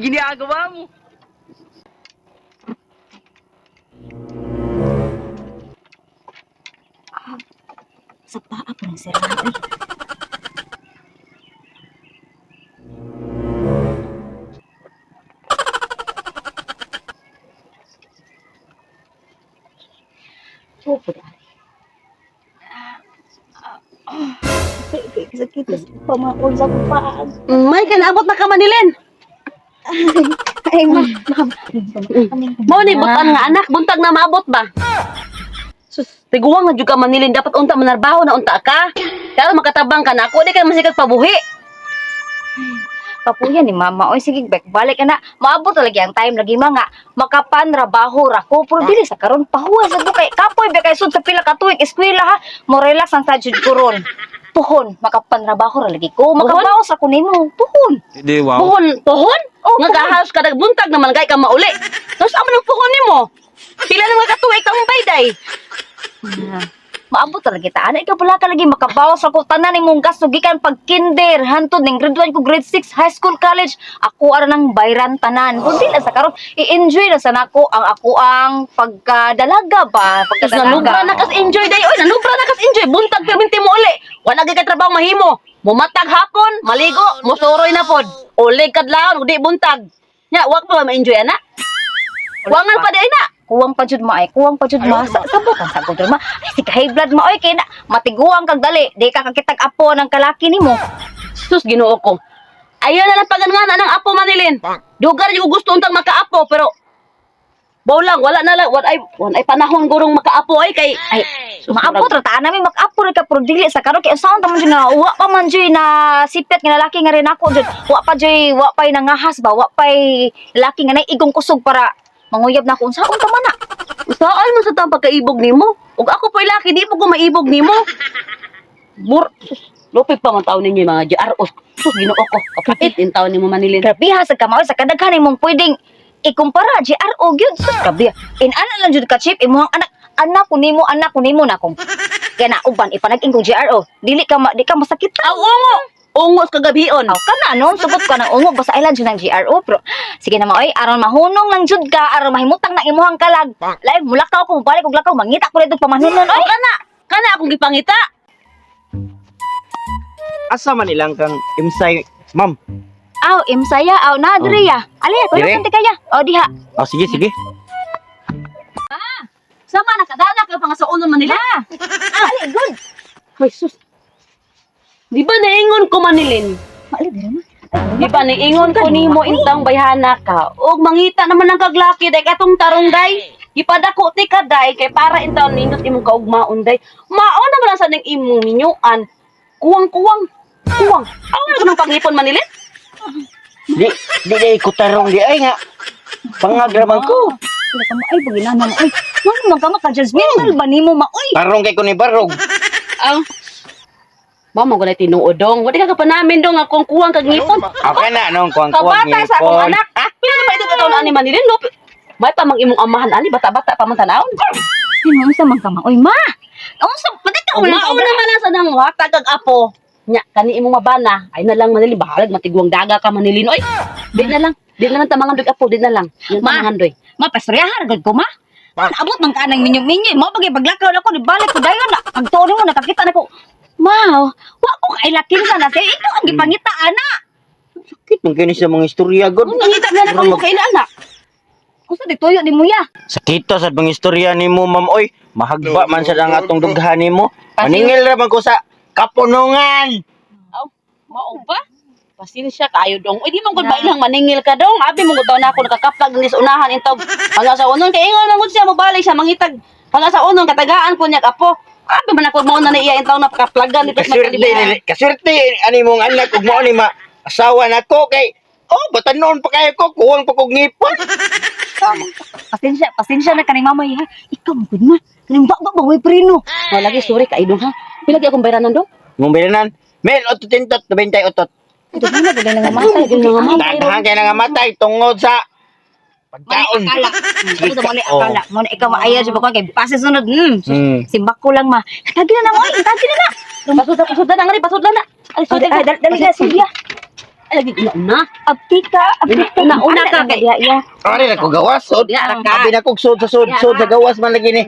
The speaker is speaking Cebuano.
Ginagawa mo. Sa paa po ng sira. Ay. Opo, dari. Sakit pamaon sa paa. May kanaabot na ka Manilin. Ay, ma'am, ma'am. Mao ni butan nga anak, buntag na maabot ba? Sus, tiguang na jud ka Manilin, dapat unta manarbaho na unta ka. Kaya makatabang ka na ako, di ka masikat pabuhi. Kapuya ni mama. Oy, sige, bek, balik ka na. Maabot talaga ang time lagi mga makapanrabaho ra ko. Pero dili sa karon pahuwas sa kay kapoy ba kay sud sa pila ka tuig eskwela ha. Mo relax ang sad jud ko ron. Puhon, makapanrabaho ra lagi ko. Makabawas ako nimo. Puhon. Hindi, wow. Puhon, puhon? Oh, nga puhon. gahas ka buntag naman kay ka mauli. Tapos amo ng puhon nimo. Pila na mga katuig kang bayday. Ah, maabot talaga ta. Ana ikaw pala ka lagi makabawas ako tanan imong gasto gikan pag kinder hantod ning grade 1 ko grade 6 high school college ako ara nang bayran tanan. Kundi lang sa karon i-enjoy na sa nako ang ako ang pagkadalaga ba, Tapos nanubra pagkadalaga. na kas enjoy day oy, nanubra na kas enjoy buntag perminti mo uli. Wala gyud kay trabaho mahimo. Mumatag hapon, maligo, musuroy na pod. Ulig kadlawon, di buntag. Nya, wag pa ba ma-enjoy ana? Wangan pa di na. Kuwang pa jud ma ay, kuwang pa jud ma. Sa sabot ang sagot ma. Ay si high blood ma oy kay na matiguang kag dali, di ka kakitag apo ng kalaki nimo. Sus, Ginoo ko. Ayaw na lang paganngana ng apo Manilin. Dugar yung gusto untang makaapo pero Baw lang, wala na lang, wala ay panahon gurong makaapo ay kay Ay, sus, maabot murag- ra taan namin mag-apo ra ka pero dili sa karon kay unsaon ta man jud nga wa pa man jud na sipet nga lalaki nga rin ako jud. Wa pa jud, wa pay nangahas ba, wa pay lalaki nga igong kusog para manguyab na ako unsaon ta man na. Saan man sa tang pagkaibog nimo? Ug ako po'y laki, di po ko maibog nimo. Mur, sus, lupig pa man taon ninyo yung mga GROs. Sus, Ginoo ko. Kapait in taon nimo Manilin. Grabe ha sa kamao sa kadaghan imong pwedeng ikumpara GRO gyud sus grabe. In-ana lang jud ka chip imong anak anak ko nimo anak ko nimo na kung kaya na uban ipanag-ing kong GRO dili ka ma, di ka masakit. Aw, ungo! Ungo sa kagabion. Aw kana no sugot ka ng ungo basta ilan jud ang GRO pero sige na maoy aron mahunong lang jud ka aron mahimutang na imuhang kalag lain mulakaw ko mobalik og lakaw mangita ko dito pamanunon Aw, oy. kana! Kana akong gipangita. Asa man ilang kang imsay, ma'am? Aw imsaya aw na diri ya ali ko Dire? lang kaya o diha. Oh, sige, sige. Sama na kadana ka pa nga sa unon Manilin. Ali good. Ay, sus. Di ba naingon ko Manilin? Maali diri ma. Di ba niingon ko nimo intang bayhana ka? Og mangita naman ang kaglaki day katong tarong day. Gipadako ti ka day kay para intawn nindot imong kaugmaon day. Mao naman ang sa ning imong minyuan. Kuwang-kuwang. Kuwang. Aw na kanang pangipon Manilin? Di, di di ko tarong di ay nga. Pangagraman ko. Wala ka maay pag na oy. Ngano man ka maka judgmental ba nimo ma oy? Tarong kay ko ni Barog. Aw. Mao man gulay tinuod dong. Wala ka pa namin dong akong kuwang kag ngipon. Okay na nung kuwang kuwang Kabata sa akong ngipon. anak. Ah, pila na ba ito taon ani Manilin? No? May pa mang imong amahan ani bata-bata pa man tanawon. Ay, unsa man ka ma oy ma? Unsa pati ka Mao naman ang sa nang hatag kag apo. Nya kani imong mabana, ay na lang Manilin bahalag matiguang daga ka Manilin oy. Di na lang, di na lang tamangan doy apo, di na lang. Di na Ma. tamangan doy. Ma pastoryahan gud ko ma. Naabot man ka nang minyo-minyo. Mo bagay paglakaw na ko, di balik ko dayon na. Pagtuon mo nakakita na ko. Ma, wa ko kailakin sa na sa'yo. Ikaw ang gipangita ana. Sakit man kini sa mga istorya god. Nangita na lang ko kay na anak. Unsa di tuyo ni mo ya? Sakit sa mga istorya nimo, ma'am oy. Mahagba man sa ang atong dughan nimo. Maningil ra man ko sa kapunungan. Aw, mao ba? Pasensya kayo dong. Uy, di man gud ba ilang maningil ka dong. Abi mo gud na ako nakakaplag ni sa unahan intog. Hanggang sa unon kay ingon man gud siya mobalik siya mangitag. Hanggang sa unon katagaan ko niya apo. Abi man ako mao na niya intaw na pakaplagan dito sa Kaswerte kalibutan. ni kaswerte ani mong anak ug mao ni ma asawa nako kay oh batanon pa kayo ko kuwang pa kog ngipon. Pasensya, pasensya na kanay mama ha. Ikaw man gud ma. Kaning ba ba way prino. Oh, lagi sorry kay dong ha. Pila gyud akong bayranan dong? Mong bilanan, Mel 898. Ito na gud nang matay. Ay, Daghan kay nga matay tungod sa Pagkaon. Mali akala. Ano mali akala. Mo na ikaw maayaw sa pagkuhan kay base sunod. Simbak ko lang ma. Tagi na na mo, ay, tagi na na. Pasudla, pasudla na nga, pasudla na. Ay, Ay, ay, dali, dali na, Silvia. Ay, lagi una una. Aptika, aptika. Una, una ka, kay- Ya, ya. Ari na ko gawas sod. Di ara ka. Abi na kog sod sa sod, sod sa gawas man lagi ni.